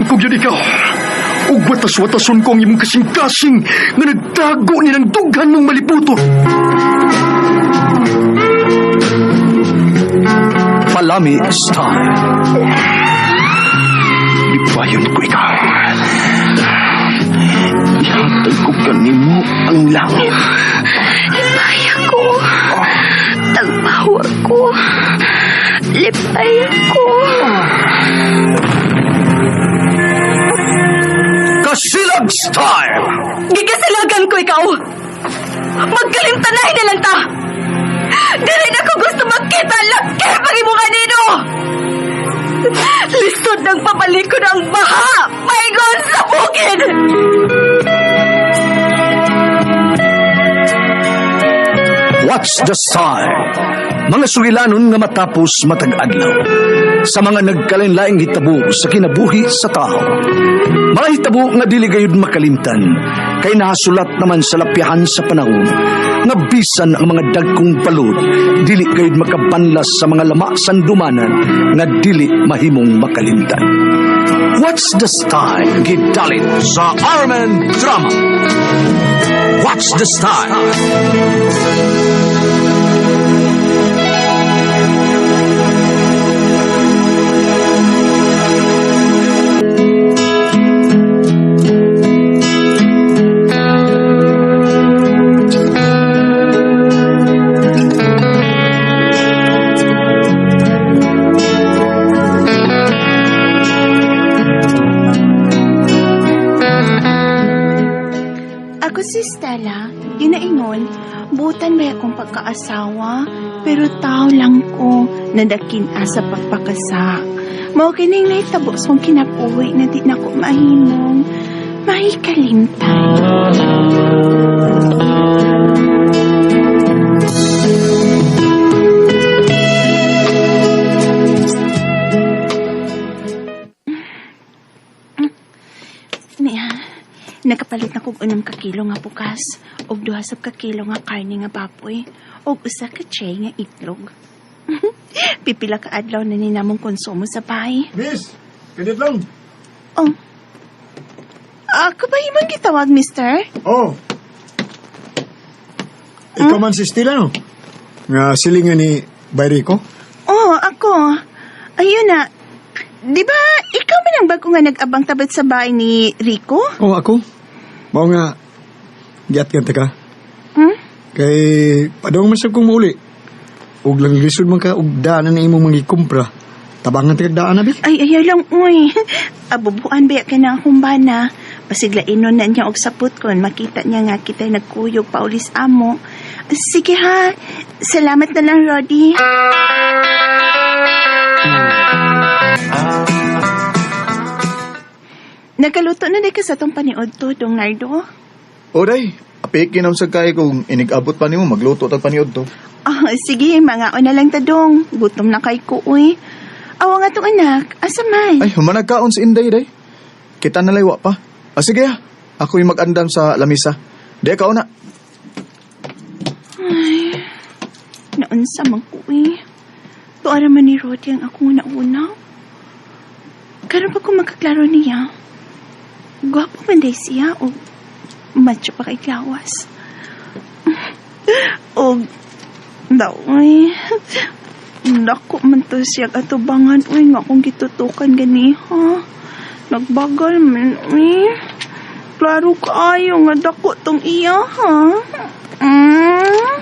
ko gyud ikaw. Ug watas-watason ko ang imong kasing-kasing nga nagtago ni ng dughan mong maliputon. Palami style. Lipayon ko ikaw. Ihatag ko kanimo ang langit. Lipay ako. Tagpawa ko. Lipay ako. Kasilag style! Gigasilagan ko ikaw. Magkalimtanay na lang ta. Dili na ko gusto magkita laki pag imong anino. Lisod ng pabalikon ang baha. Paingon sa bukid. What's the style? Mga sugilanon nga matapos matag adlaw. Sa mga nagkalain-laing hitabo sa kinabuhi sa tao. Mga hitabo nga dili gayud makalimtan kay nahasulat naman sa lapyahan sa panahon nga bisan ang mga dagkong balod dili gayud makabanlas sa mga lama sandumanan nga dili mahimong makalimtan. What's the style? Gidalit sa Armen Drama. What's the style? Ako si Stella, ginaingon, butan may akong pagkaasawa, pero tao lang ko nadakin sa pagpakasa. Mao kining nahitabo sa kong kinabuhi na di na ko mahimong mahikalimtan. Niya, nakapalit na kog unom ka kilo nga bukas, og duha sab ka kilo nga karne nga baboy, og usa ka tray nga itlog. Pipila ka adlaw na ni namong konsumo sa bahay. Miss, kadit lang. Oh. Ako ba imong gitawag, mister? Oh. Ikaw man si Stella, no? Nga silingan ni Bayrico? Oh, ako. Ayun na. Di ba, ikaw man ang bago nga nag-abang tabat sa bahay ni Rico? Oh, ako. Mao nga, giat ka ka. Hmm? Kay, padong man sa kong mauli. Ug lang lisod man ka, ug daanan na imong mga ikumpra. Tabangan ta kag daan na, bi. Ay, ayaw lang, uy. Abubuan ba ka na akong bana? Pasiglain na niya og sapot kon makita niya nga kita'y nagkuyog paulis amo. Sige ha. Salamat na lang, Roddy. Nagaluto na di ka sa tong paniod to, Dong Nardo? O day, apik ginaw sa kay kung inigabot pa nimo magluto tag paniod to. Ah, sige, mga una lang ta, Dong. Gutom na kay ko, uy. Awa nga tong anak, asa man? Ay, humanagkaon si Inday day. Kita na laywa pa. Ah, sige ah. Ako'y mag-andam sa lamisa. Di ka una. Naunsa man ko eh. Tuara man ni Roddy ang akong nauna. Karon pa ko magkaklaro niya. Gwapo man day siya o macho pa kay lawas. O daw eh. Dako man to siya atubangan uy nga akong gitutukan gani ha. Nagbagal man uy. Klaro kaayo nga dako tong iya ha. Mm.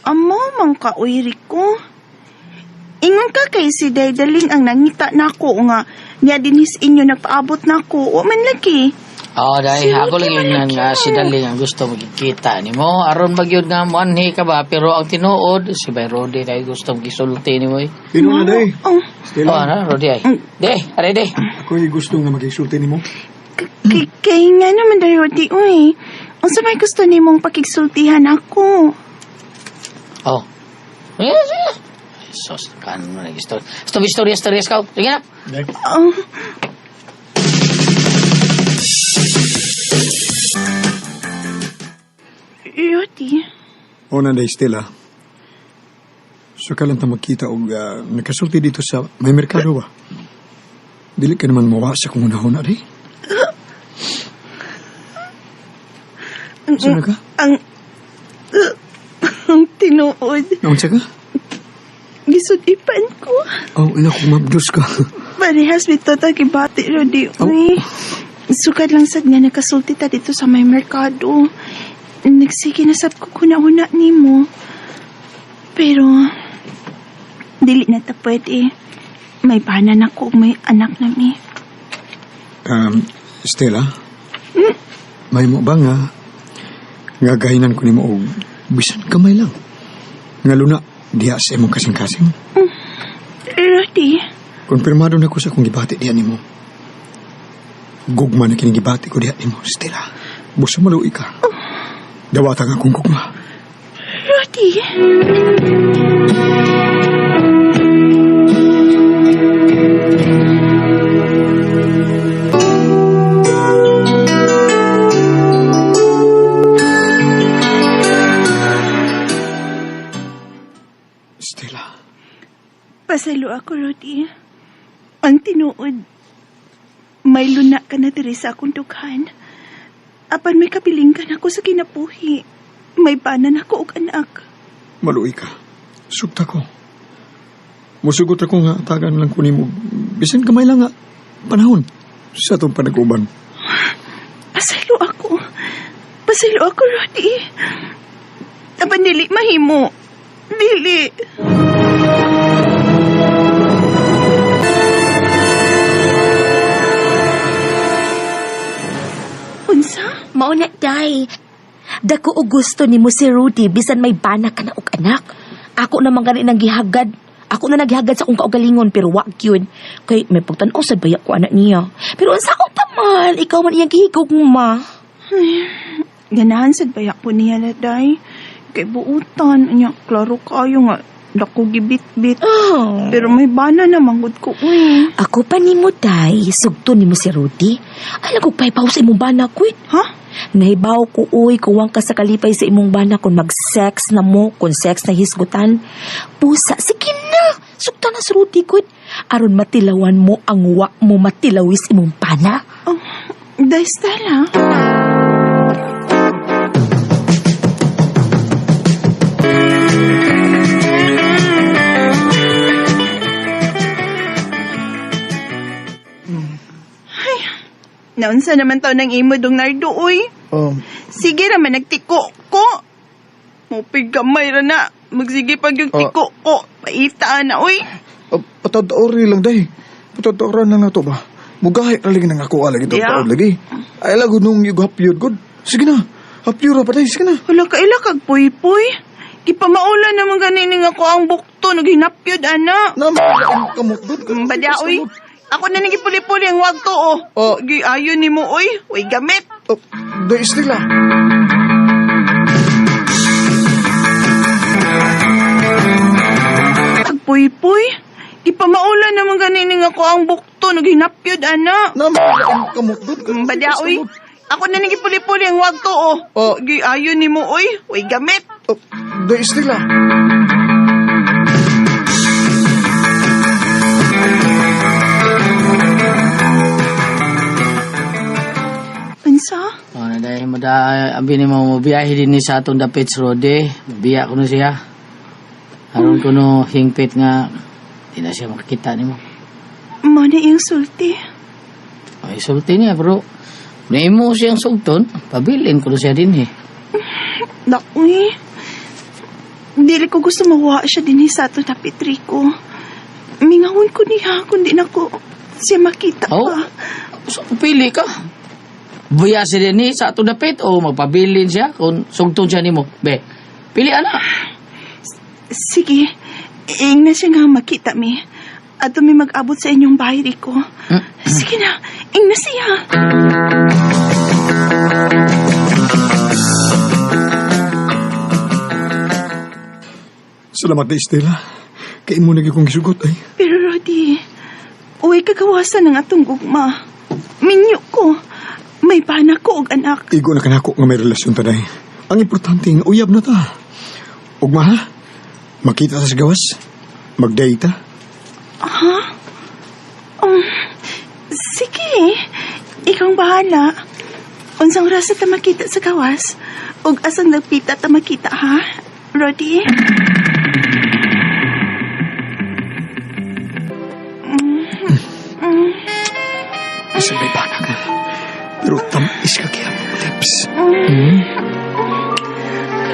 Amo man ka uy Rico. Ingon ka kay si Daydaling ang nangita nako nga niya dinhis inyo nagpaabot nako. Wa man lagi. Oo, dahil Si ako Ricky lang yun man nga lagi. si Daling ang gusto magkita ni mo. Aron magyud nga mo anhi ka ba pero ang tinuod si Bay Rodi kay gusto gisulti ni mo. Eh. Pino na, day. Oh, Oh, Stella, ano Rodi ay. De, are de. ako'y gusto nga magisulti nimo. kay nga naman dahil Rodi uy. Unsa may gusto nimong pakigsultihan ako? Oh. Yes, yes. Sos, kan mo na istorya. Stop istorya, istorya ka. Sige na. Day. Oh. Rodi, O na day, Stella. Sukalan ta magkita og nakasulti dito sa may merkado ba? Dili ka naman mawa sa kung unahon na day. Saan na ka? Ang tinuod, Naunsa ka? gisudipan ko. Oh, ina ko mabdos ka. Parehas bitaw ta gibati, Rodi. Oh. Uy, sukad lang sad nga nakasulti ta dito sa may merkado. Nagsige na sab ko kuna-una nimo. Pero, dili na ta pwede. May bana na ko ug may anak na mi. Stella? May mo ba nga nga gahinan ko nimo og bisan kamay lang. Nga luna diha sa imong kasing-kasing. Rodi, Konfirmado na ko sa akong gibati diha nimo. Gugma na kini gibati ko diha nimo, Stella. Busa maluoy ka. Dawata nga akong gugma. Rodi. Stella. Pasaylo ako, Rodi. Ang tinuod, may luna ka na diri sa akong dughan. Apan may kabiling ka na ako sa kinabuhi. May banan ako og anak. Maluoy ka. Sugta ko. Musugot ako nga tagan lang ko nimo. Bisan kamay lang nga panahon sa atong panag-uban. Pasaylo ako. Pasaylo ako, Rodi. Apan dili mahimo. Dili. Unsa? Mao na, day. Dako og gusto nimo si Rudy bisan may bana ka na og anak. Ako naman gani nang gihagad. Ako na naghihagad sa akong kaugalingon pero wa gyud. Kay may pagtan-aw sad baya ko anak niya. Pero unsa ko pa man, ikaw man iyang gihigugma. Ganahan sad baya ko niya na, day. Kay buutan, anya, klaro kayo nga, dako gibit-bit. Oh. Pero may bana na manggod ko, uy. Ako pa nimo day, sugto nimo si Rudy. Ay lang kog pahibaw sa imong bana kwit. Ha? Nahibaw ko uy, kuwang ka sa kalipay sa imong bana kung mag-sex na mo, kung sex na hisgutan. Pusa, sige na, sugta na si Rudy kwit. Aron matilawan mo ang wa mo matilawis imong pana. Oh, day, Stella. Ay, naunsa naman taon ng imo dong Nardo, uy. Sige raman, nagtiko ko. Mupig gamay ra na. Magsige pag yung tiko ko. Paita na, uy. Patadaori lang day. Patadaoran lang na to ba? Mugahi ra lagi nang ako lagi to Yeah. taod lagi. Ay lago nung yung hapyod good. Sige na. Hapyod ra pa day, sige na. Wala ka ila kag puy-puy. Gipamaula naman ganini nga ko ang bukto naghinapyod ana. Naman ang kamot good. Badya oy. Ako na nagipuli-puli ang wag to oh. Oh. Giayon nimo oy. Uy gamit. Oh, day Stella. Kag puy-puy. Gipamaula naman ganini nga ko ang bukto naghinapyod ana. Naman ang kamot good. Badya oy. Ako na nagipuli-puli ang wag to oh. Oh. Giayon nimo oy. Uy gamit. Oh, day Stella. Unsa? O na dahil mo da abi ni mo mobiyahe din ni sa atong dapit sa Rode. Biya ko na siya. Aron ko no hingpit nga di na siya makakita nimo. Mo na iyang sulti. Ay sulti niya bro. Nimo siyang sugton, pabilin ko na siya din eh. Naku eh. Dili ko gusto mawa siya din sa ato dapit Rico. Mingahon ko niya kundi na ko siya makita Oh. pa. So, pili ka. Buya siya din eh, sa atong dapit o magpabilin siya kung sugton siya nimo. Be, pili ana. Sige, ing na siya nga makita mi. Ato mi mag-abot sa inyong bahay, Rico. Sige na, ing na siya. Salamat day, Stella. Kay imo na gyud kong gisugot ay. Pero Rodi, uwi kagawasan ng atong gugma. Minyo ko. May bana ko og anak. Igo na kanako nga may relasyon ta day. Ang importante nga uyab na ta. Ugma ha? Makita ta sa gawas? Magday ta? Sige, ikaw ang bahala. Unsang oras ta makita sa gawas? Ug asang nagpita ta makita, ha? Rodi? Bisan may bana ka. Pero tamis ka kaya mong lips.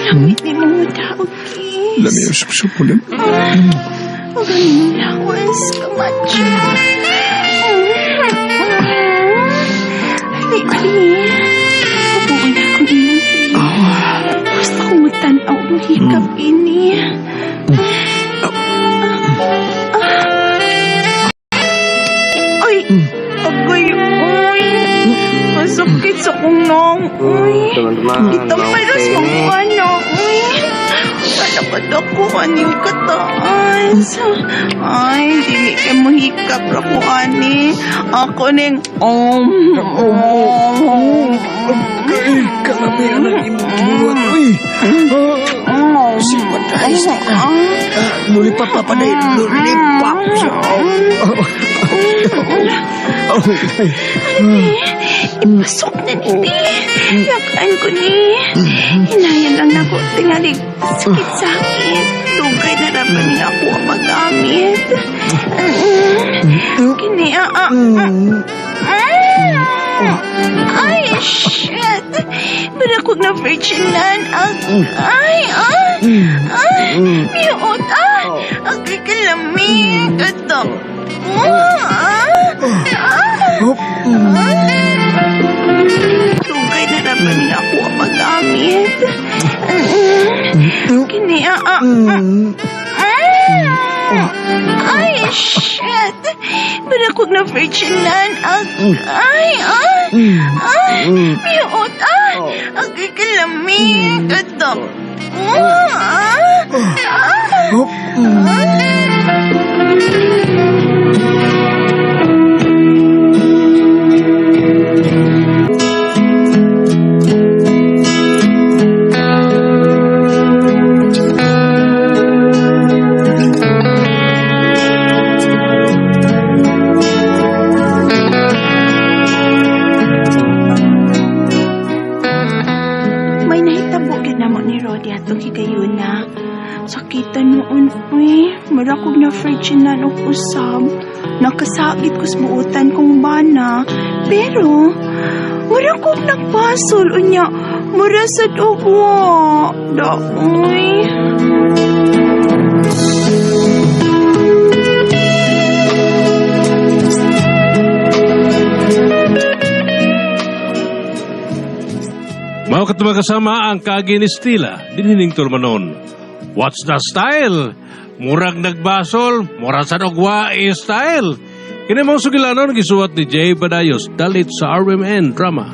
Kalamit ni mo daw, kiss. Lami ang supsup mo lang. Huwag ang lawas, kamacho. Ali, ali. Ubuon akong imong tiil. Gusto kong magtanaw ang hikap ini. Ay, agoy, uy. Masakit sa kong nong, uy. Teman-teman, Gitampay oke ras ini mong ano, uy. Kalakad ako, aning kataas. Ay, dili kay mo hikap ra ko, ani. Ako ning, Ay, kalami ang imong buhat. Uy! Sympathize na ka. Lulipap pa pa dahil. Lulipap siya. Oh, ay. Ipasok na ni Bi. Yakaan ko ni. Hinayan lang na ko. Tingali, sakit-sakit. Dugay na raban niya ako ang magamit. Kini, ah, ah, ah. Ay, shit! Barakog na virginan. Ang, ay, ah, ay, miot, ah. Ang kikalamig. Ito. Ah, ah. Dugay na raban niya ako ang magamit. Kini, ah, ah, ah. Ay, shit! Barakog na virginan. Ang, ay, ah, ay, miot, ah. Ang kikalamig. Ito. Ah, ah. May nahitabo gyud namo ni Rodi atong higayuna. Sakitan noon, uy. Marakog na virginan og usab. Nakasakit ko sa buotan kong bana. Pero, marakog nagpasol. Unya, mura sad og wa. Da, uy. Mao katong kasama ang kagi ni Stila, dinhining turmanon. What's the style? Murag nagbasol, murag sa ogwa style. Kini mong sugilanon gisuwat ni Jay Badayos dalit sa RMN Drama.